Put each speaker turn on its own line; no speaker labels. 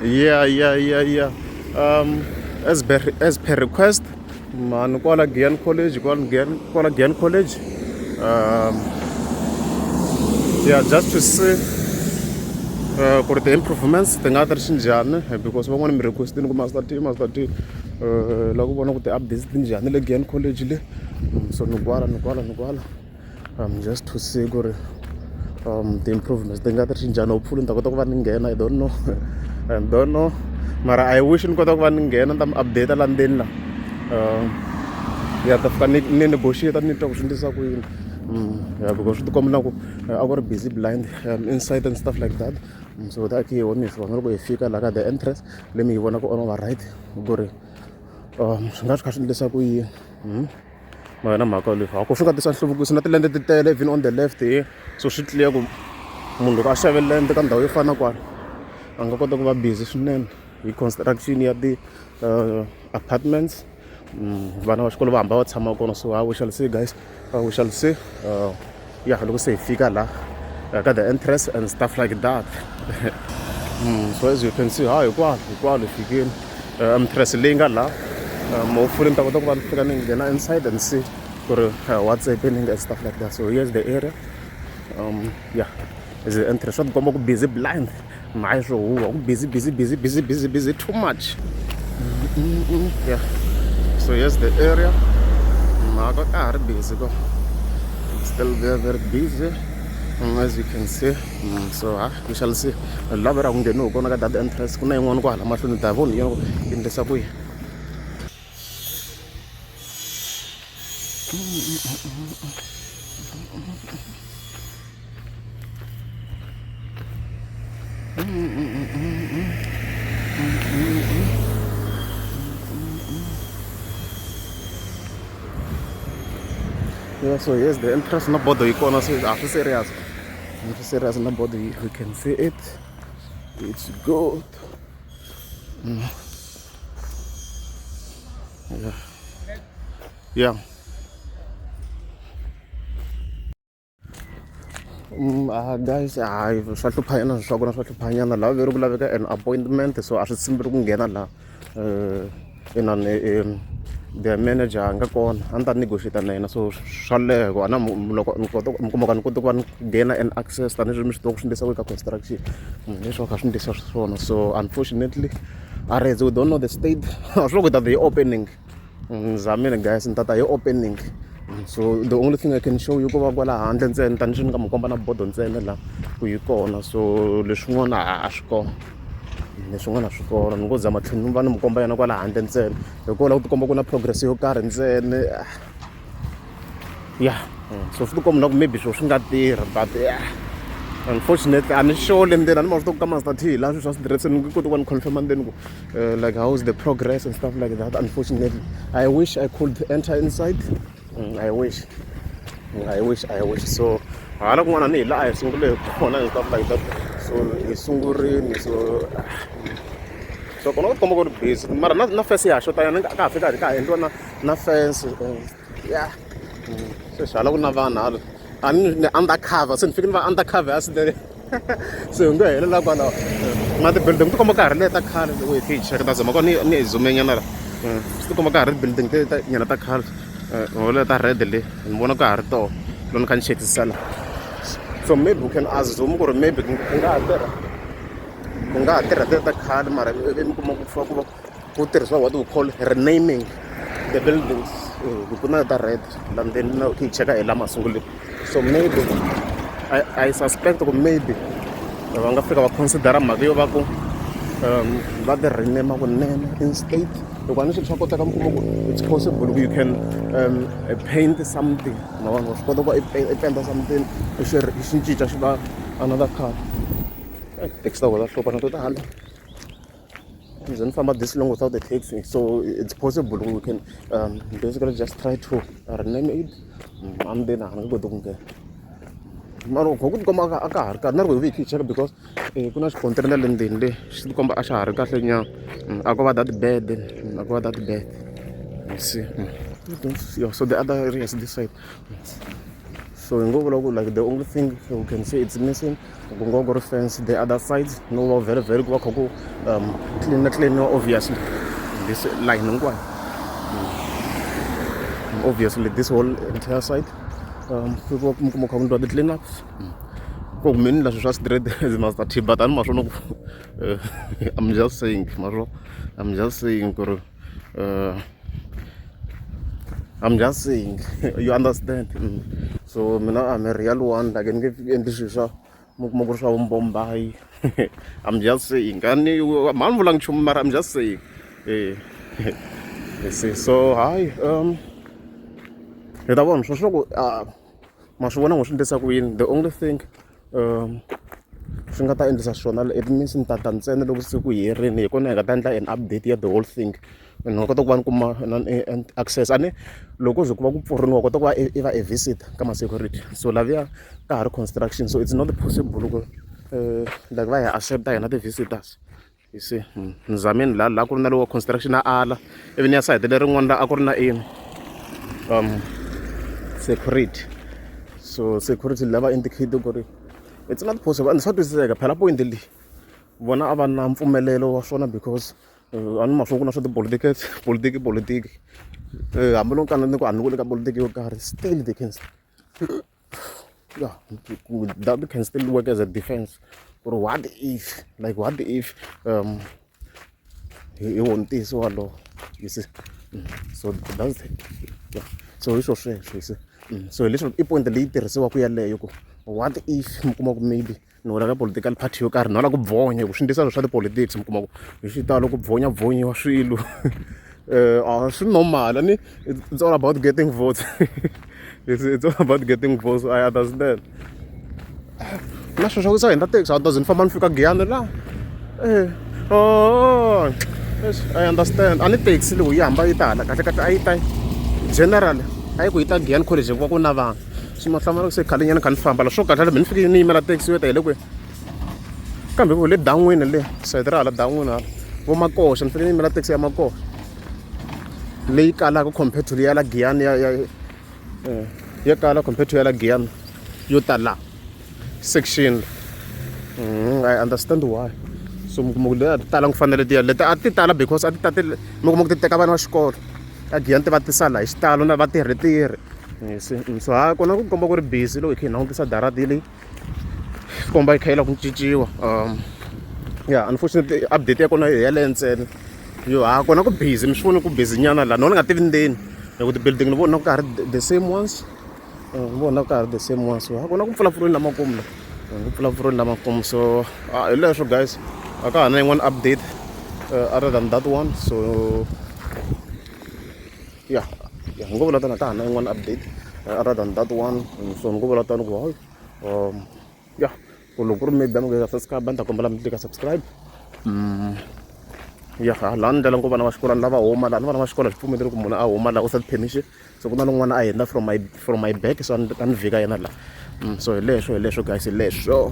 Yeah. As per request, mani kwala Giyani College, kwala Giyani, kwala Giyani College. Yeah, just to see ku ri ti-improvements ti nga ti ri xinjhani, because van'wani mi request-ini ku Master T, Master T, la ku vona ku ti-updates ti njhani le Giyani College le. So ni kwala, ni kwala, ni kwala. Just to see ku ri ti-improvements ti nga ti ri njhani. Hopefully ni ta kota ku va ni nghena. I don't know, I don't know, mara I wish ni kota ku va ni nghena, ni ta mi update la ndzeni la. Ya ta fika ni negotiate, ni twa ku swi endlisa ku yini. Yeah, because swi tikomba na ku a ku ri busy blind inside and stuff like that. So ta ki hi voni swona loko hi fika la ka the entrance leyi mi yi vonaka on our right, ku ri swi nga swi kha swi endlisa ku yini. Ma yona mhaka leyi a ku swi nga tisa nhluvukiso na tilende ti tele even on the left here, so swi clear ku munhu loko a xave land ka ndhawu yo fana na kwala, a nga kota ku va busy swinene hi construction ya ti apartments. Vana va xikolo va hamba va tshama kona. So we shall see, guys, we shall see. Yeah, loko se hi fika la ka the entrance and stuff like that. So as you can see, ha hikwalo hikwalo hi fikini entrance leyi nga la. Hopefully ni ta kota ku va ni fika ni nghena inside and see ku ri what's happening and stuff like that. So here's the area. Yeah, is the entrance. Swa tikomba ku busy blind, hayi swo huwa ku busy, busy, busy, busy, busy, busy too much. Yeah, so here's the area. Mhaka ka ha ri busy ko, still very, very busy, as you can see. So ha we shall see. Lava ra ku ngheniwa kona ka that entrance, ku na yin'wana kwahala mahlweni, ta vona yona yi endlisa ku yini. Yeah, so here's the entrance na bodo yi kona, so a swi serious, a swi serious na bodo, we can see it, it's good. Yeah. Guys, hayi, swa hluphanyana swa kona, swa hluphanyana laha ve ri ku laveka an appointment, so a swi simbiri ku nghena laha. Inani the manager a nga kona, a ni ta negotiate na yena, so swa leha hikuva na loko ni kota mi kuma ku a ni koti ku va ni nghena and access, tanihileswi mi swi tiva ku swi endlisa ku ka construction, leswi va kha swi endlisa swona. So unfortunately, a ri we don't know the state, a swi loko hi ta the opening. Ni zamile, guys, ni ta ta hi opening. So the only thing I can show you ku va kwala handle ntsena, tanihileswi ni nga mi komba na bodo ntsena laha ku yi kona. So leswin'wana a swi kona, leswin'wana a swi kona. Ni ngo zama tlhela ni va ni mi komba yona kwala handle ntsena, hikuva ku tikomba ku na progress yo karhi ntsena. Yeah, so swi tikomba na ku maybe swilo swi nga tirha, but yeah, unfortunately a ni sure le ndzeni. A ni ma swi tiva ku ka Master T laha swilo swa swi ni koti ku va ni confirm ndzeni ku like how is the progress and stuff like that. Unfortunately, I wish I could enter inside. I wish, I wish, I wish. So hala kun'wana ni hi laha hi sungule hi kona and stuff like that, so hi sungurini. So kona ku tikomba ku ri busy, mara na fence ya ha xota yana, ka ha fika ka ha endliwa na fence. Yeah, sweswi hala ku na vanhu hala, a ni undercover, se ni fike ni va undercover ya swinene, se hi ngo helela kwalaho na ti-building ti komba ka ha ri leta khale. Loko hi kha hi cheka, ta zama ko ni zoom nyana la, swi tikomba ka ha ri building te ta nyana ta khale, holo ta red le, ni vona ka ha ri toho loko ni kha ni chekisisa la. So maybe we can assume ku ri maybe ku nga ha tirha, ku nga ha tirha te ta khale, mara ivi mi kuma ku fa ku va ku tirhisiwa what we call renaming the buildings. Ku na ta red la ndzeni na hi cheka hi la masunguleni, so maybe I suspect ku maybe va nga fika va considera mhaka yo va ku va ti rename kunene instead, loko a ni swilo swa koteka, mi kuma ku it's possible ku you can paint something. Ma vona, wa swi kota ku i penda something, i xi cinca xi va another color. Taxi ta kona ta hlupha na to tala, ni ze ni famba this long without a taxi, so it's possible we can basically just try to rename it. Andzeni a ni nge koti ku nghena, mara ku tikomba a ka ha ri kahle na loko hi hi cheka, because ku na xikontiri na le ndzeni le, swi tikomba a xa ha ri kahle nyana. A ko va that bad, a ko va that bad. You see. Yeah, so the other area is this side. So hi ngo vula ku like the only thing we can say it's missing ku nga ku ri fence. The other sides no va very very ku va kha ku clean cleaniwa obviously this line hinkwayo. Obviously this whole entire side ku va mi kuma kha ku endliwa ti-clean ups. Ku mi ni leswi swa straight as Master T, but a ni ma swona ku I'm just saying ma swo, I'm just saying ku ri I'm just saying, you understand. So mina I'm a real one, like ni nge endli swilo swa mi kuma ku ri swa vumbombayi. I'm just saying, a ni mhani vulangi nchumu, mara I'm just saying, eh, you see. So hayi, hi ta vona swo swa ku ma swi vona ngo swi endlisa ku yini. The only thing swi nga ta endlisa swona, it means ni tata ntsena loko se ku herini, hi kona hi nga ta endla an update ya the whole thing. Ni nga kota ku va ni kuma na access, a ni loko ze ku va ku pfuriwa wa kota ku va i va a visit ka ma-security. So laviya ka ha ri construction, so it's not possible ku like va hi accepta hina ti-visitors, you see. Ni zamini laha laha ku ri na lowa construction a ala, ivi ni ya sayiti lerin'wana la a ku ri na ini security. So security lava indicate ku ri it's not possible, and swa twisiseka phela. Point leyi vona a va na mpfumelelo wa swona because a ni ma swo ku na swa tipolitiki, politiki, politiki, hambi loko kana ni ku a ni ku le ka politiki yo karhi, still they can, yeah, that can still work as a defense. Ku ri what if, like what if hi wona ntiyiso walowo, you see. So that's it, yeah. So hi swo sweswo, you see. So hi leswi i point leyi tirhisiwaka yeleyo ku what if mi kuma ku maybe ni wela ka political party yo karhi, ni wela ku bvonya hi ku swi endlisa swilo swa ti-politics, mi kuma ku hi xitalo ku bvonya bvonyiwa swilo, a swi normal ni it's all about getting votes. It's all about getting votes, I understand. Na sweswo ku se hundza taxi a doesn't famba ni fika Giyani la, eh, oh yes, I understand. A ni taxi loko yi hamba yi ta hala, kahle kahle a yi ta general, a yi ku yi ta Giyani College hikuva ku na vanhu. Swi ma hlamala ku se khale nyana kha ni famba la swo kahle ni fike ni yimela taxi yo ta hi le kwihi, kambe ku le dan'wini, le sayiti ra hala dan'wini hala vo Makoxa, ni fike ni yimela taxi ya Makoxa leyi kalaka compared to ya la Giyani, ya kala compared to ya la Giyani yo tala section. I understand why. So mi kuma ku leyi a ti talangi ku fana na letiya, leti a ti tala because a ti ta ti mi kuma ku ti teka vana va xikolo a Giyani, ti va tisa laha hi xitalo na vatirhitirhi, you see. So ha kona ku komba ku ri busy loko hi kha hi langutisa darati leyi komba yi kha yi lava ku cinciwa. Yeah, unfortunately update ya kona hi yaleyo ntsena yo ha kona ku busy, mi swi voni ku busy nyana laha no ni nga tivi ndzeni hi ku ti-building ni vona ku ka ha ri the same ones, ni vona ku ka ha ri the same ones. So ha kona ku pfulapfuriweni lamakumu la, ku pfulapfuriweni lamakumu. So hi leswo guys, a ka ha na yin'wana update other than that one. So yeah, ni ngo vula tani, a ka ha na yin'wana update other than that one. So ni ngo vula tani ku hayi, yeah, ku loko ku ri maybe a mi nga subscribe, ni ta kombela mi tlika subscribe. Ya laha ni ndlela ngo vana va xikolo lava huma laha ni vana va xikolo swi pfumeleri ku munhu a huma laha without permission. So ku na lowun'wana a hundza from my back, so a ni vhika yena laha. So hi leswo, hi leswo guys, hi leswo.